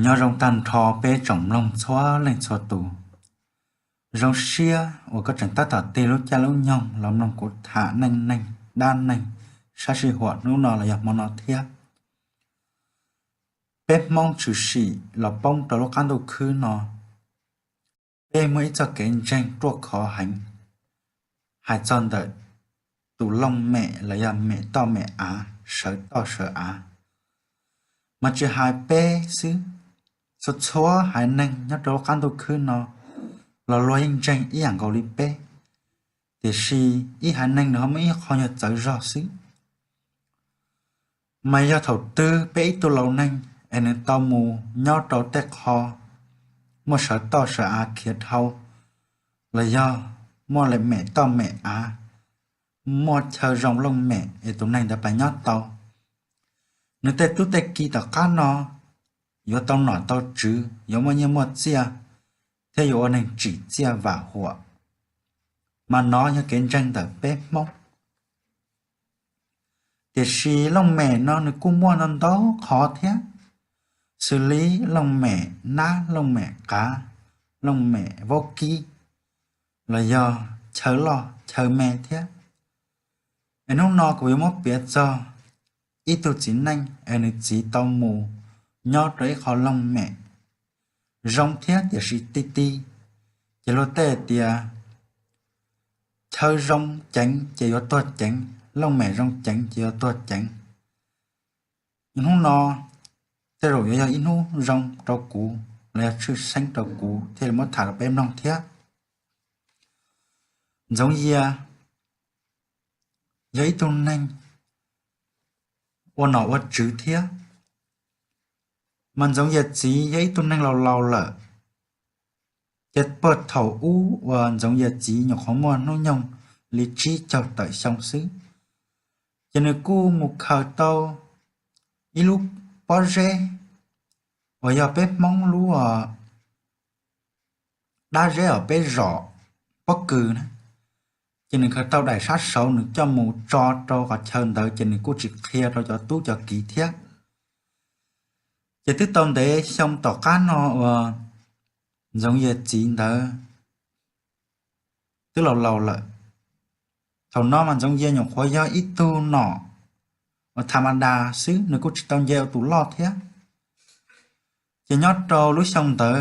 Nyob zoo tag nrho peb tsoom mloog txhua leej txhua tus. Zoo siab uas koj tseem tab tom tig lub caij lub nyoog los mloog kuv tham neej neeg dab neeg sab sij huam hnub no los yog hmo no thiab. Peb Hmoob tshwm sim los poob rau lub qab ntuj khwb no, peb muaj ib txoj kev ntseeg ruaj khov heev hais txog ntawm tus looj mem los yog mem toj mem av, sawv toj sawv av. Mas tsis hais peb xwb, txhua txhua haiv neeg nyob rau lub qab ntuj khwb no los luag yeej ntseeg ib yam nkaus li peb, tiam sis ib haiv neeg nws ho muaj ib qho nyuag txawv zog xwb. Mas yog thaum twg peb ib tug laus neeg es nws tau mus nyob rau tej qho muaj sawv toj sawv av khiav dhau, los yog muaj mem toj mem av, muaj chaw zoo looj mem es tus neeg ntawd pab nyob tau, nws tej tub tej ki tom qab no yuav tau nom tau tswv, yuav muaj nyiaj muaj txiaj, thiab yuav ua neeg tsim txiaj vam huam. Mas nov yog kev ntseeg ntawm peb Hmoob. Tiam sis looj mem no nws kuj muaj ntau ntau qhov thiab, xws li looj mem nab, looj mem qav, looj mem vaub kib, los yog chaw loj chaw me thiab. Es hnub no kuv yuav muab piav txog ib tug txiv neej es nws txiv tau mus nyob rau ib qho looj mem zoo thiab tiam sis ti ti, ces luag tej tias chaw zoo ceev ces yuav tuag ceev, looj mem zoo ceev ces yuav tuag ceev. Hnub no tej zaum yuav yog ib hnub zoo rau kuv los yog tshwj xeeb rau kuv thiaj li muab tham rau peb mloog thiab. Ntxoov Yias yog ib tug neeg ua nom ua tswv thiab, mas Ntxoov Yias txiv yog ib tug neeg laus laus lawm. Ces puag thaum ub uas Ntxoov Yias txiv nyuam qhuav muaj hnub nyoog li tsib caug tawm xyoo xwb, ces nws kuj mus khaws tau ib lub pob zeb uas yog peb Hmoob lub dab zeb uas peb zom pob kws na. Ces nws khaws tau daim sab saud nws coj mus tso rau qhov chaw ntawd ces nws kuj tsis qhia rau cov tub cov kiv thiab. Ces twb tau ntev xyoo tom qab no uas Ntxoov Yias txiv ntawd twb laus laus lawm. Thaum no mas Ntxoov Yias nyuam qhuav yog ib tug nom uas tham ma das xwb, nws kuj tsis tau nce ua tus loj thiab. Ces nyob rau lub xyoo ntawd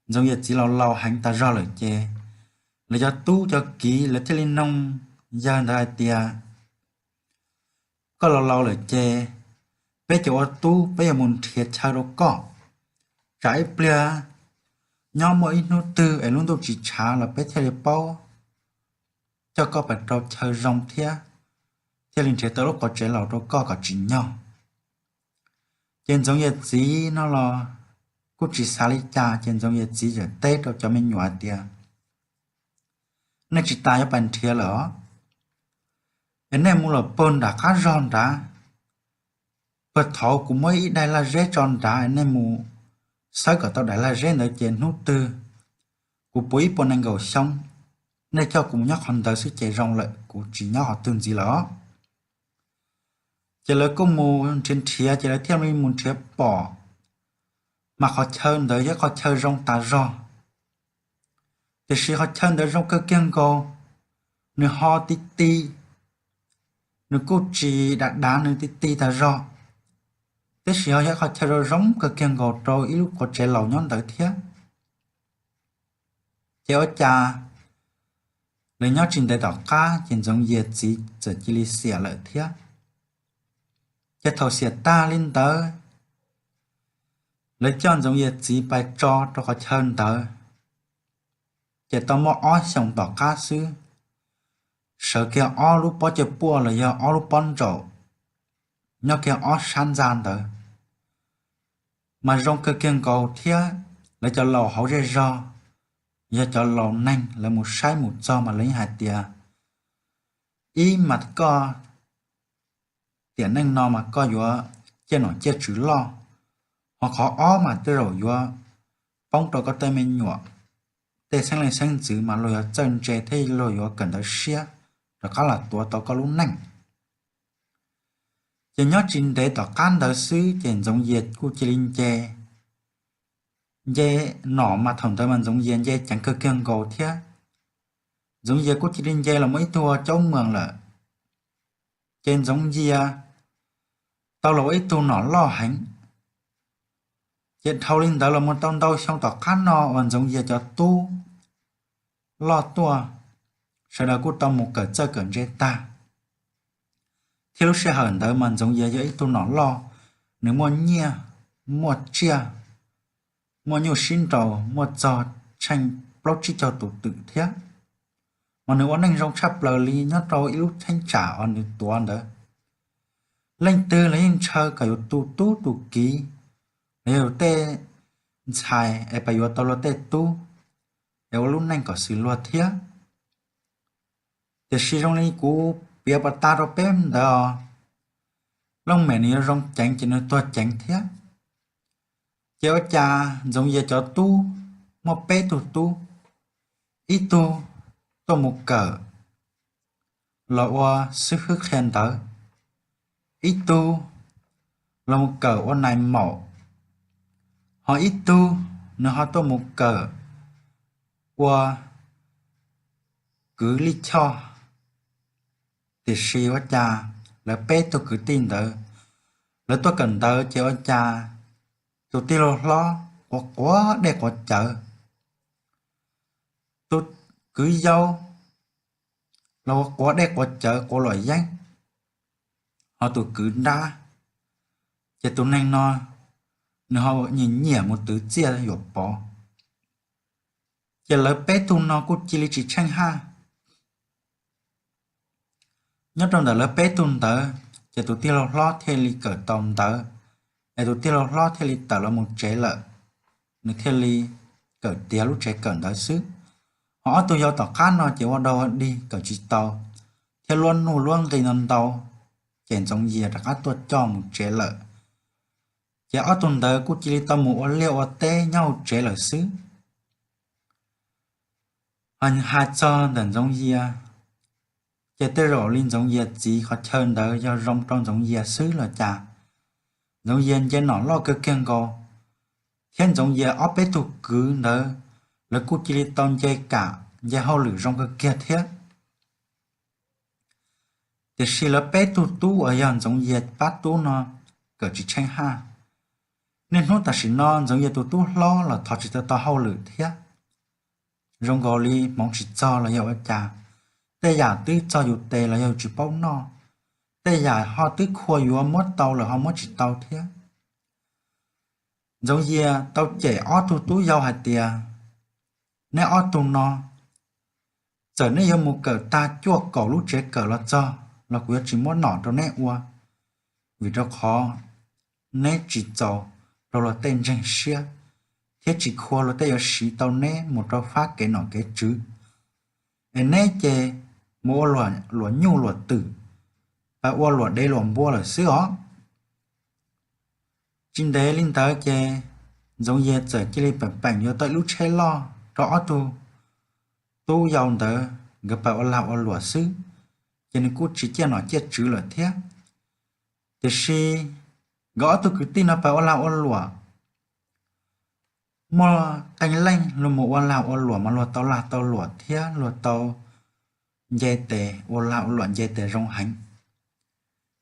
Ntxoov Yias txiv laus laus heev tas zog lawm ces lawv cov tub cov kiv lawv thiaj li noog yawg ntawd hais tias, koj laus laus lawm ces peb cov ua tub peb yuav mus nrhiav chaw rau koj. Tsam ib pliag nyob muaj ib hnub twg es lub ntuj tsis tshav los peb thiaj li paub coj koj pais rau chaw zoo thiab, thiaj li nrhiav tau lub qhov tsev laus rau koj kom tsim nyog. Ces Ntxoov Yias txiv no los kuj tsis xav li cas, ces Ntxoov Yias txiv txawm teb rau cov me nyuam hais tias, nej tsis tas yuav pais nrhiav lawm os, es nej mus los puag nram qab zog nrad, puag thaud kuv muab ib daim laj zeb tso nrad, nej mus xawb kom tau daim laj zeb ntawd ces hnub twg kuv puv ib puas nees nkaum xyoo, nej coj kuv mus nyob qhov ntawd xwb ces zoo lawm, kuv tsis nyob qhov twg ntxiv lawm os. Ces lawv kuj mus nrhiav nrhiav ces lawv thiaj li mus nrhiav pom, mas qhov chaw ntawd yog qhov chaw zoo tas zog. Tiam sis qhov chaw ntawd zoo kawg kiag nkaus, nws ho ti ti, nws kuj tsis dav dav, nws ti ti tas zog, tab sis ho yog qhov chaw zoo zoo kawg kiag nkaus rau ib lub qhov tsev laus nyob ntawd thiab. Ces ua cas lawv nyob tsis ntev tom qab ces Ntxoov Yias txiv txawm cia li xiam lawm thiab. Ces thaum xiam tag li ntawd, lawv coj Ntxoov Yias txiv pais tso rau qhov chaw ntawd, ces tau muaj ob xyoos tom qab xwb, sawv kiag ob lub pob caj puaj los yog ob lub pob ntsaum nyob kiag ob sab ntxa ntawd, mas zoo kawg kiag nkaus thiab. Lawv cov laus hauv zej zog, yog cov laus neeg lawv mus saib mus txog mas lawv yeej hais tias, ib mas koj tiam neej no mas koj yuav ciaj nom ciaj tswv loj, ho qhov ob mas tej zaum yuav poob rau koj tej me nyuam, tej xeeb leej xeeb ntxwv mas luag yuav txawj ntse thiab luag yuav kawm ntawv siab rov qab los tuav tau koj lub neej. Ces nyob tsis ntev tom qab ntawd xwb ces Ntxoov Yias kuj cia li nce nce nom mas thaum ntawd mas Ntxoov Yias nce ceev kawg kiag nkaus thiab. Ntxoov Yias kuj cia li nce los muaj ib tug caub moos lawm, ces Ntxoov Yias tau los ua ib tug nom loj heev. Ces dhau li ntawd los mus tau ntau xyoo tom qab no uas Ntxoov Yias cov tub loj tuaj, sawv daws kuj tau mus kawm txawj kawm ntse tag, thiab lub sij hawm ntawd mas Ntxoov Yias yog ib tug nom loj, nws muaj nyiaj, muaj tsiaj, muaj nyuj sib nraus, muaj txog tsheej plaub tsib caug tus twm thiab. Mas nws ua neej zoo tshaj plaws li nyob rau ib lub cheeb tsam uas nws tuav ntawd. Leej twg los yeej ntshaw kom yuav tu tub tu kiv, los yog tej ntxhais es pab yuav tau luag tej tub es ua lub neej kom xws luag thiab. Tiam sis zoo li kuv piav pas tas rau peb ntawd os, looj mem nws yuav zoo ceev ces nws tuag ceev thiab. Ces ua cas Ntxoov Yias cov tub muaj peb tug tub, ib tug tuaj mus kawm los ua xib hwb qhia ntawv, ib tug los mus kawm ua nais maum, ho ib tug nws ho tuaj mus kawm ua kwv lij choj. Tiam sis ua cas lawv peb tug kwv tij ntawd, lawv tuaj kawm ntawv ces ua cas tus tij laug hlob quav quav dej quav cawv, tus kwv yau los ua quav dej quav cawv quav luam yeeb, ho tus kwv nrab, ces tus neeg no nws ho nyiam nyiam mus twv txiaj yuam pov. Ces lawv peb tug no kuj cia li tsis tsheej haj. Nyob rau ntawm lawv peb tug ntawd, ces tus tij laug hlob thiaj li kawm tau ntawv, es tus tij laug hlob thiaj li tawm los mus tsev lawm, nws thiaj li kawm tiav lub tsev kawm ntawv xwb. Ho ob tug yau tom qab no ces ua dog ua dig kawm tsis tau, thiab luab nuj luab nqi no ntau, ces Ntxoov Yias rov qab tuaj coj mus tsev lawm. Ces ob tug ntawd kuj cia li tau mus ua liaj ua teb nyob hauv tsev lawm xwb. Ho hais txog ntawm Ntxoov Yias, ces tej zaum li Ntxoov Yias txiv qhov chaw ntawd yog zoo rau Ntxoov Yias xwb los cas. Ntxoov Yias nce nom loj kawg kiag nkaus, thiab Ntxoov Yias ob peb tug kwv ntawd, lawv kuj cia li tau nce kam nce hauj lwm zoo kawg kiag thiab. Tiam sis lawv peb tug tub uas yog Ntxoov Yias pab tub no kawm tsis tsheej haj. Niaj hnub tam sim no Ntxoov Yias tus tub hlob los thov tsis tau tau hauj lwm thiab. Zoo nkaus li hmoov tsis txog los yog ua cas, tej yam twb txog yus tes los yog yus tsis paub noj, tej yam ho twb khua yuav muab tau lawm ho muab tsis tau thiab. Ntxoov Yias tau cem ob tug tub yau hais tias, neb ob tug no, txawm neb yuav mus kawm tag cuaj kaum lub tsev kawm los txog los kuv yuav tsis muab nom rau neb ua, vim rau qhov neb tsis txaus rau luag tej ntseeg siab, thiab tsis khua luag tej yuav siv tau neb mus rau fab kev nom kev tswv. Es neb ces mus ua luam nyuj luam twm, pab ua luam dev luam npua lawm xwb os. Tsis ntev li ntawd ces Ntxoov Yias txawm cia li peem peem yuav tau ib lub tsheb loj rau ob tug tub yau ntawd nkawd pab ua lag ua luam xwb, ces nws kuj tsis ciaj nom ciaj tswv lawm thiab. Tiam sis nkawd ob tug kwv tij no pab ua lag ua luam, muaj qee leej luag mus ua lag ua luam mas luag tau lag tau luam thiab luag tau nce tes, ua lag ua luam nce tes zoo heev.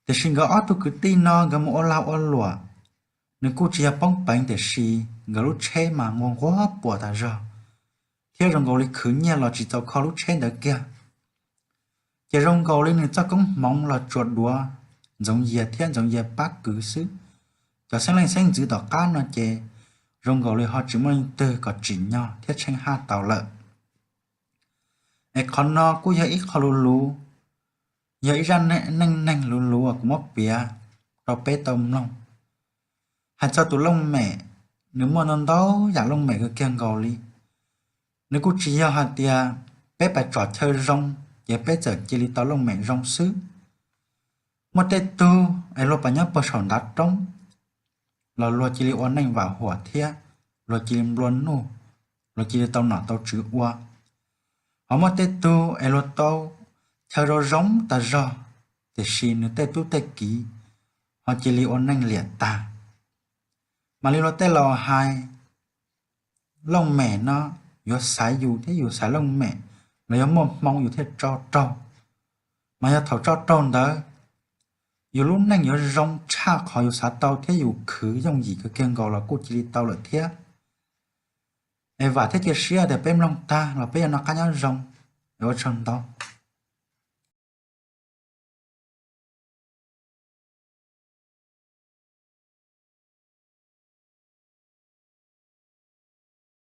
Tiam sis nkawd ob tug kwv tij no nkawd mus ua lag ua luam, nws kuj tsis yog poob peev tiam sis nkawd lub tsheb mas nquag nquag puas tas zog, thiab zoo nkaus li khwv nyiaj los tsis txaus kho lub tsheb ntawd kiag. Ces zoo nkaus li nws txoj koob hmoov los tsuas duav Ntxoov Yias thiab Ntxoov Yias pab kwv xwb. Cov xeeb leej xeeb ntxwv tom qab no ces zoo nkaus li ho tsis muaj leej twg kom tsim nyog thiab tsheej haj tau lawm. Es qhov no kuj yog ib qho luv luv, yog ib zaj neej neeg luv luv uas kuv muab piav rau peb tau mloog. Hais txog tus looj mem, nws muaj ntau ntau yam looj mem kawg kiag nkaus li. Nws kuj tsis yog hais tias peb pais tsom chaw zoo ces peb txawm cia li tau looj mem zoo xwb. Muaj tej tug es luag pais nyob puag saum ntav roob los luag cia li ua neej vam huam thiab luag cia li nplua nuj, luag cia li tau nom tau tswv ua. Ho muaj tej tug es luag tau chaw zoo zoo tas zog, tiam sis nws tej tub tej kiv ho cia li ua neej liam tag. Mam li luag tej laus hais, looj mem no yuav xaiv yus thiab yus xaiv looj mem, los yog muaj hmoo yus thiaj tso raug. Mas yog thaum tso raug ntawd, yus lub neej yuav zoo tshaj qhov yus xav tau thiab yus khwv yooj yim kawg kiag nkaus los kuj cia li tau lawm thiab. Es vam thiab cia siab tias peb mloog tag los peb yuav noj qab nyob zoo. Ua tsaug ntau.